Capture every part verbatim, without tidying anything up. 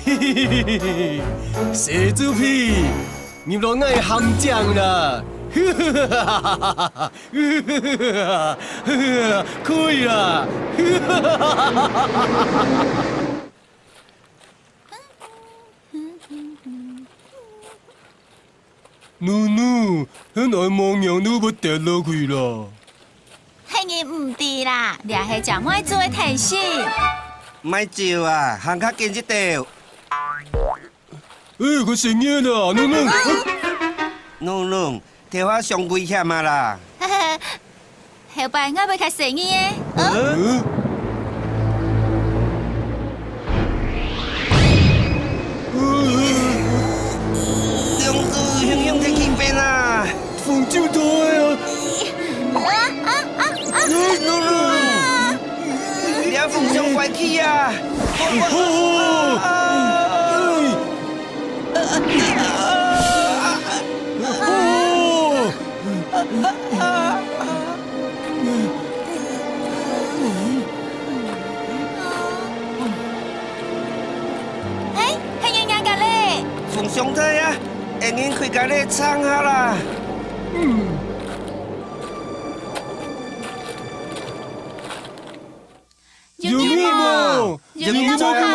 嘿嘿嘿嘿嘿，蛇豬皮，入來𠊎陷阱啦！可以啦！努努，你愛無仰都會跌落去啦。係你毋知啦，這係隻妹子个天性。莫走啊，行較緊一兜。欸，佢食煙啊，努努。努努，頭下上危險啊啦。 後擺𠊎會較細義个。嗯？兩隻雄雄在起飛啊！風就大啊！啊啊啊啊！努努，這風箱壞去啊！哦！哦！ 欸，係人家个咧！風箱大啊，𫣆人開个咧，撐下啦。有人無？有人在無？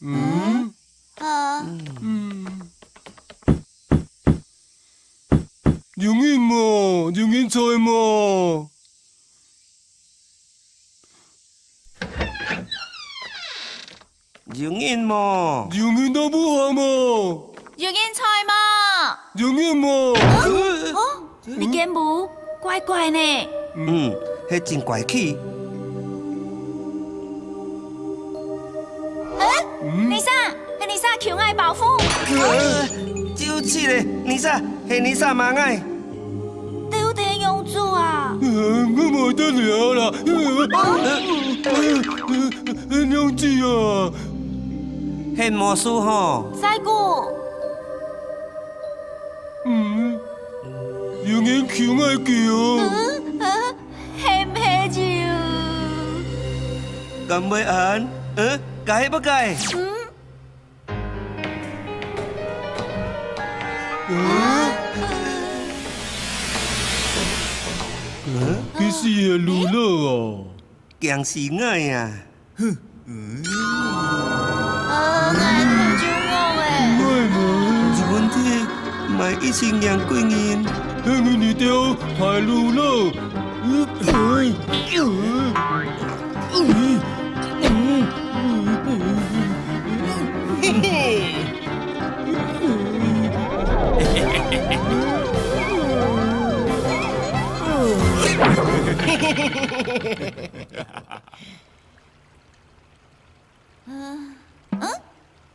嗯？啊。嗯。有人無？有人在無？有人無？有人在屋下無？有人在無？有人無？哦？ 你間屋怪怪呢。嗯，係真怪奇。欸，Lisa，係Lisa求𠊎包袱。呃，就係咧，Lisa，係Lisa罵𠊎。到底仰子啊？呃，𠊎無得了啦。呃，呃，呃，仰子啊？係魔術吼。再過。 嗯，有人求𠊎救。嗯，啊，係毋係就？敢會恁？呃，該係麼个？嗯？呃？呃？佢係魯樂哦。 驚死𠊎啊！哼，嗯。啊，𠊎頭就暈咧。𠊎嘛，有問題，莫一直硬過人。係你兜壞魯樂。嘿嘿。 嗯？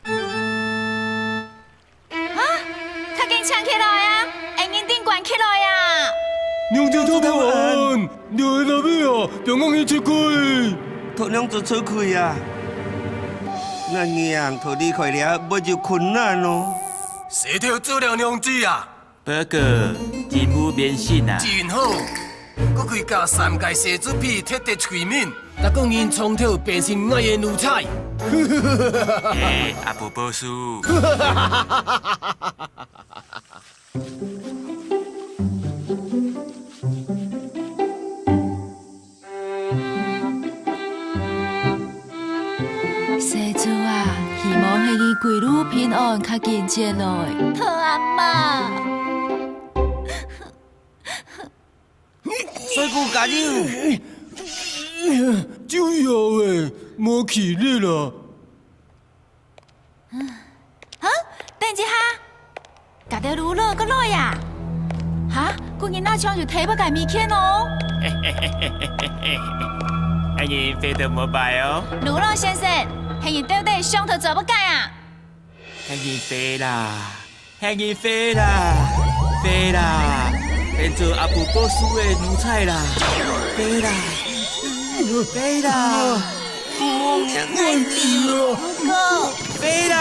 嗯？啊！較緊請起來啊！𫣆人定關起來啊！仰子討毋安，這係哪位啊？放𠊎人出去！討仰子出去啊！𠊎人討離開這會有困難哦。石頭做了仰子啊！ 報告，任務完成啊！真好！𠊎開加三个蛇子皮特特催命，逐個人從頭變成𠊎个奴才。欸，阿布波斯。 細豬啊，希望係你歸路平安較緊轉來。兔阿媽。水果加油！就要欸，無氣力了。 哈？等一下，該兜魯樂過來啊！哈？𠊎人哪像有提到个物件哦？𠊎人飛到無擺哦！魯樂先生，係你到底想討做麼个啊？𠊎人飛啦，𠊎人飛啦，飛啦，變做阿布波斯个奴才啦，飛啦，飛啦！愛你啊！飛啦！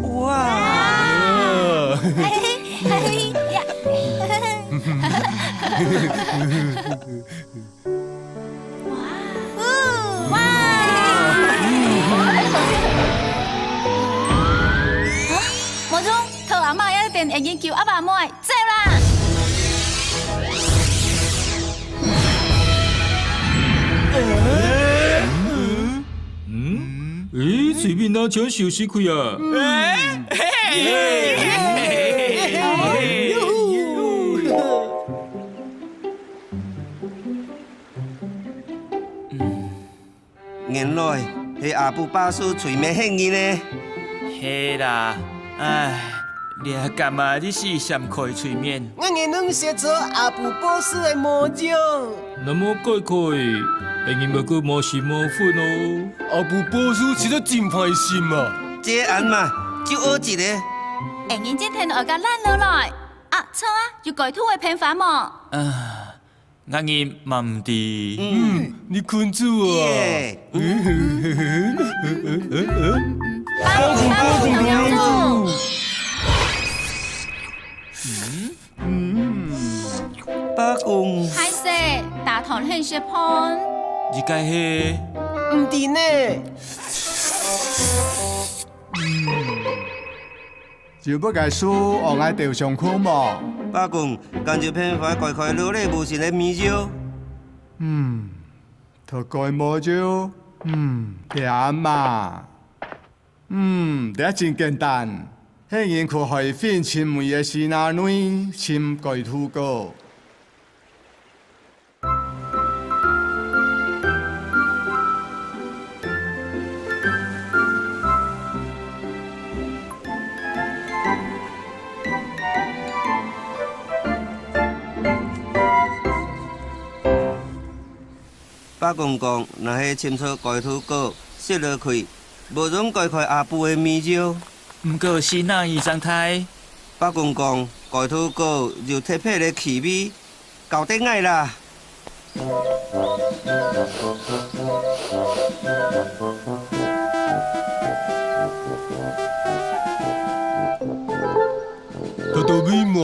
哇！哇！無錯，兔阿媽也等𠊎等救鴨仔妹，走啦！嗯？咦，水面那全休息區啊！ 原來係阿布巴斯催眠个人呢。係啦，唉，這柑仔日時閃開催眠。𠊎等攏食著阿布巴斯个魔藥。那麼改改，𠊎等乜過無食無薰哦。阿布巴斯實在真壞心啊！這恁嘛，就學一个。𠊎等正聽到个爛落來。啊，著啊，有改圖个辦法無？啊， 𠊎人嘛毋知。嗯，你困住啊。耶。巴公，巴公，公主。嗯，巴公。歹勢，打斷你食飯。這个係？毋知呢。 有麼个事愛𠊎兜相共無？巴公，敢有辦法改開落來無神个味道？嗯，偷改無就，嗯，這嘛。嗯，這真簡單。係人去海邊尋味个時那內，尋改圖个。 巴公講，若係尋著改圖个，食落去，無用改開阿布个味道。毋過是哪一張台？巴公講，改圖个有特別个氣味， 交得𠊎啦。偷偷咪望。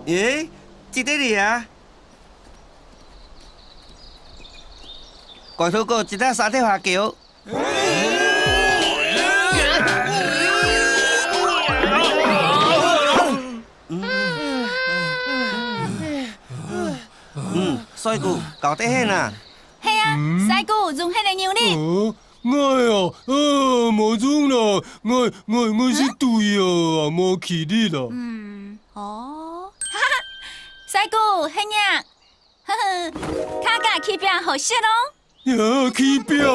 咦，這个哩啊！改圖个一隻沙頭蝦狗。 嗯，帥哥，搞得很啊！係啊，嗯？帥哥，用彼个扭力。哦，𠊎哦，呃，無用啦，𠊎，𠊎，𠊎係對啊，無氣力啦。嗯，哦，哈哈，帥哥，係啊， 呵呵，大家去拚好食哦。呀，去拚啊！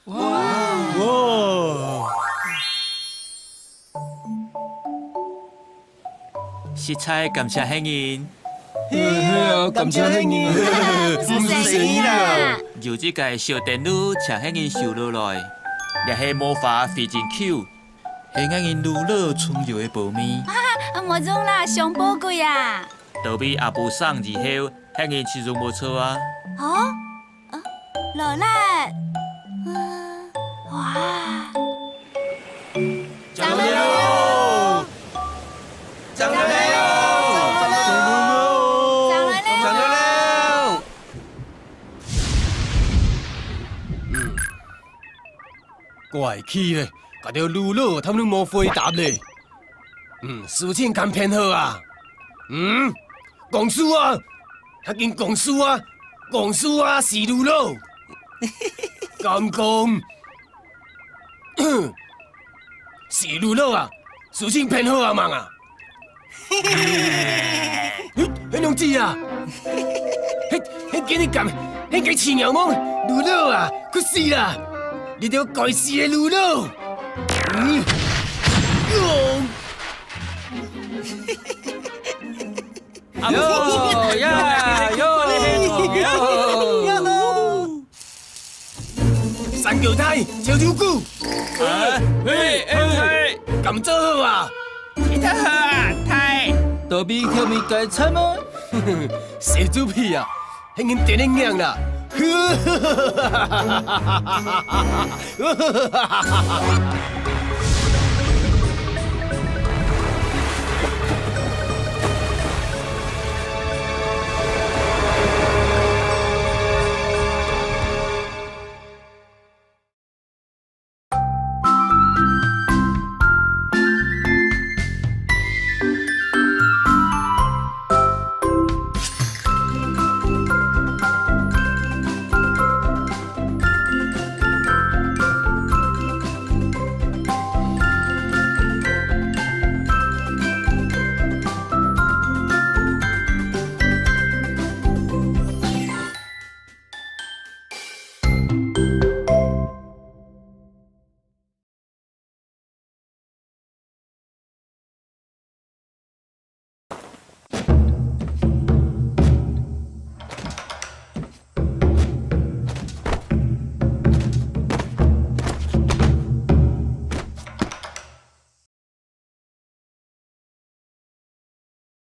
哇！哇！實在感謝你人。係啊，感謝你人。毋使客氣啦。有一个小等路請你人收落來，這係魔法飛行球，係𠊎人魯樂重要个寶物。啊，無用啦，傷寶貴啊。 到位阿布生以後，係你人就無錯啊。哦？呃，勞力。呃，哇。上來嘍！上來嘍！上來嘍！上來嘍！嗯。 怪奇咧，該條魯樂探都無回答咧。嗯，事情敢變好啊？嗯，講事啊！較緊講事啊！講事啊，死魯樂！敢講，死驢老啊，事情偏好啊，吂啊？你，你弄知啊？你，你今日敢，你个死貓，驢老啊，去死啦！你條該死个驢老！嗯，喲！ 喲呀，喲，喲！三腳太，小豬牯！啊，嘿，哎，太！敢做好啊？你做好啊，太！躲避，躲避，該出門。小豬皮啊，還恁得人驚啦！